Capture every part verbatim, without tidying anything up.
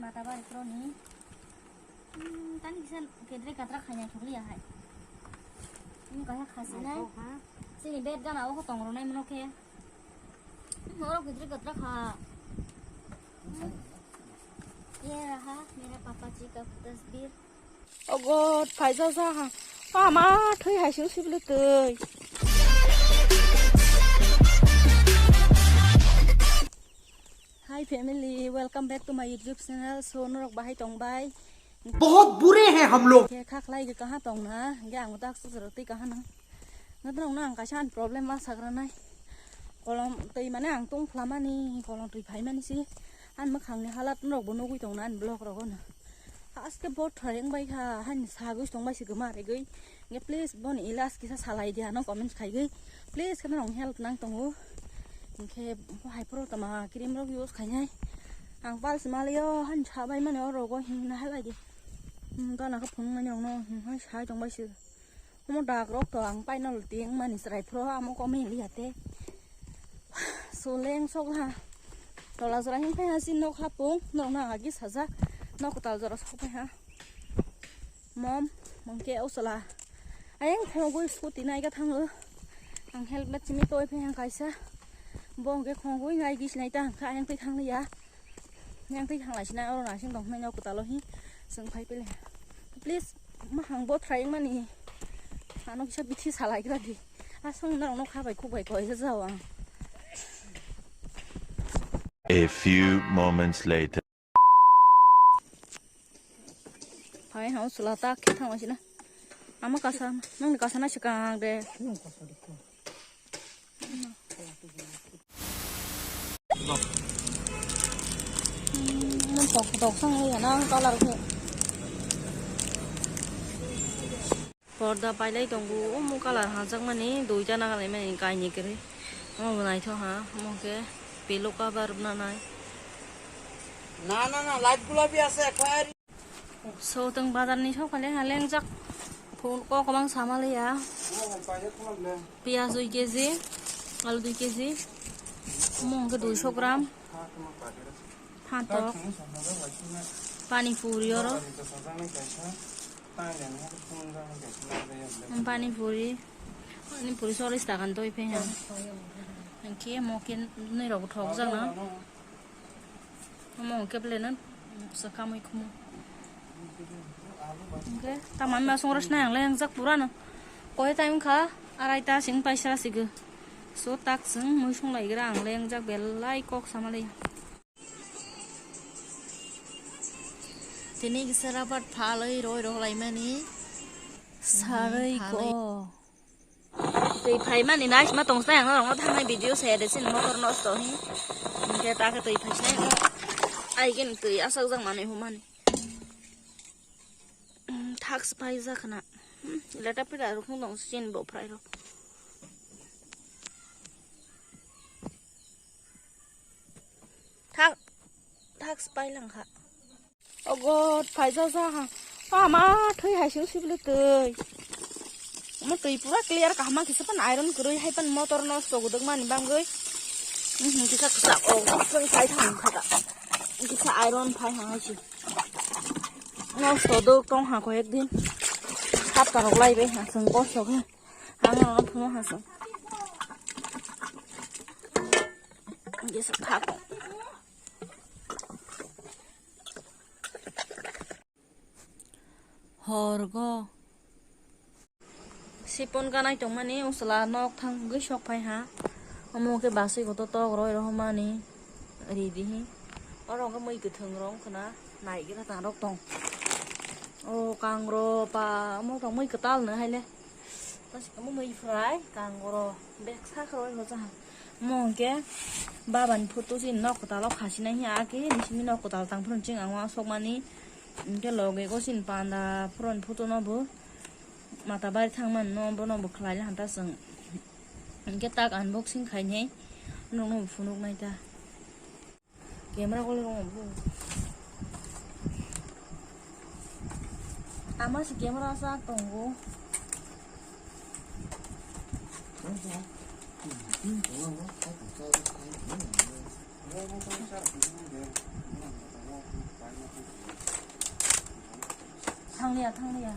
Mata bari pro ni. Hmm, tani kisa kedre katra khanya thokli ya hai. Hmm, kaya khasi nai. Sini bed gana o tong ro nai mono khe. Hmm, oro kedre katra kha. Hmm. Ye raha mere papa ji ka tasveer. Oh God, phaisa sa ha. Ama thwi hai siu sibli twi. Hi family, welcome back to my YouTube channel. So norok bahai tong bai? बहुत बुरे हैं हम लोग। Khe kha khlai ge kaha tong na, ge ang tak su jero twi kaha nang. Ngadrong na ang kaisa an problem ma sagra nai. Kolom twi mane ang tong phlamani, kolom twi phaimani si. An makhang ni halat norok bo nugui tong na an vlog rogo na. Aske bo thareng bai kha, han sagwi tong bai se guma regwi. Nge please boni ilas kisa salai di ano comment khaigwi. Please khe norok help nang tongo. Hinkhe bo hai phuru tama cream rok use khainai. Ang pals malayo han sabai mani oro go hingna halai di. Hmm, gana khe phunuknai rokno, hmm, hai sai tong bai se. Omo dak rok to ang painol ting mani chwrai phuru amo kome liya te. Suleng sok ha. Tola jora hin phai ha si nok ha pung, nok na agi sajak. Nok tal jora sok phai ha. Mom, mungke usala. Ayang khogoi scooty nai ga thango. Ang helmet chimi toi phai ha kaisa. Bo hwnkhe khogoi nai gis nai ta hwnkha ayang twi thang liya. Yang twi thang lai sinai oro nasing tong hinai nok kotalo hi. Chwng phai pele. Please, mahang bo try mani. Ano kisa bithi salai gra di. Aswng norok no kha bai khuk bai koi jao ang. A few moments later. Hai hau sula tak khe thang sina. Ama kasa, nang kasa na sikang de. Nang tok tok sang ya nang color khe. Porda pailai tongo, omo colour hajak mani, duita nagalai mani, kainwi kwrwi. Omo bo naithok ha, omo khe pillow cover rwna nai. না, না, না, লাইট গোলাপি আছে, একেবারে। So, tong bazar ni sok phale ha lengjak phun kok kwbang sama liya. Piyaj dui kg, alu dui kg, omo hwnkhe duiso gram. Phantok, pani puri oro. Pani puri, pani puri solis takan doi phe ha. Hwnkhe mo khe nwi rok thok jana. Omo hwnkhe belai no sa kamui khumu. Hwnkhe tamani ma songra sinai ang le ang jak pura no. Koi time kha arai ta sing paisa sigo. So tak sing mui song lai gra ang le ang jak belai kok sama le. Tini kisa rapat phalwi roi rok laimani. Sarwi ko. Twi phaimani naisma tongsai ang norokno thangnai video se de sin motor nosto hi. Hwnkhe ta khe twi phaisnai. Ai gini twi asakjak manwi humani. Thak se paijak khna. Leta pira rok hwnwi tong sin bo phrai rok. Thak, thak se pai lang kha. Ogo, phaisa sa ha. Ama thwi hai siu sibli twi. Omo twi pura clear kaham kisa pan iron kwrwi hai pan motor nosto guduk mani bangwi. Mhm, kisa kisa o, twi sai thang kha ta. Kisa iron phai ha hai si. Nosto duk tong ha ko ek din. Hapta rok lai bai ha sung ko sok ha. Ang no phunu ha sung. Kisa kha ko. Horgo. Sipon kanai tongmani usla nok thangwi sok phai ha. Omo khe basui kotor tok roi rohormani ridi hi. Oro khe mui kwthwng rong khna naigra ta rok tong. O kangro pa omo tong mui kwtal no haile. Omo mui fry kangro bek sa khroi hoja. Omo hwnkhe baba ni photo chini nok kwtal o khasi nai hiya ake ni simi nok kwtal tang phuru chwng ang uansuk mani. Hwnkhe loge o chini panda phuru ni photo no bo mata bari thang mani no bono bo khlai le hanta chwng. Hwnkhe tak unboxing khai nai nokno bo phunuk nai ta. Camera kwlwi rwngmani. Ama se camera sa tongo. Thang liya, thang liya.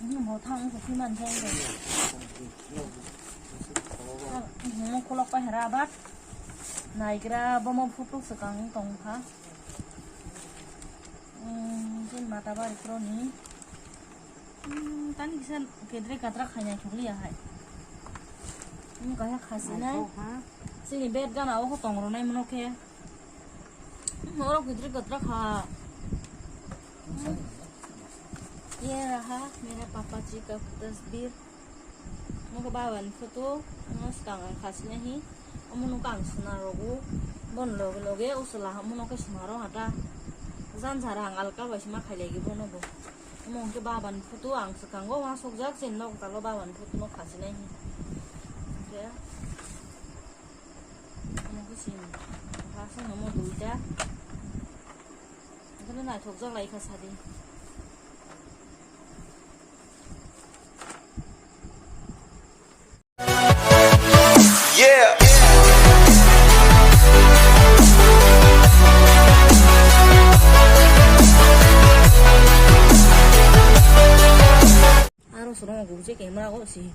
Ini mau thang, ini kopi manjai deh. Ini mau kolok pa hera abat. Naigra bomo phutuk sekang tongkha. Hmm, jin mata bari kroni. Hmm, tani kisa kedre katra khanya chukliya hai. Hmm, kaya khasi nai. Sini bed gana o tong ronai mono khe. Hmm, oro kedre katra kha. Hmm. Ye raha mera papa ji ka tasbir. Nokho baba ni photo, no swkang ang khasina hi. Omo nokho ang suna rogo. Bon loge loge usula omo nokho suna ro hata. Jan jara ang alka bai sima khailai gi bono bo. Omo hwnkhe baba ni photo ang swkango wasukjak, chini nok talo baba ni photo no khasina hi. Hwnkhe omo khe sini. Khasana omo duita. Hwnkhe naithokjak lai kha sadi. Yeah. Aro soro mo gubje camera ko si.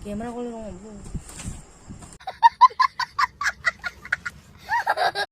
Camera ko le rong bu.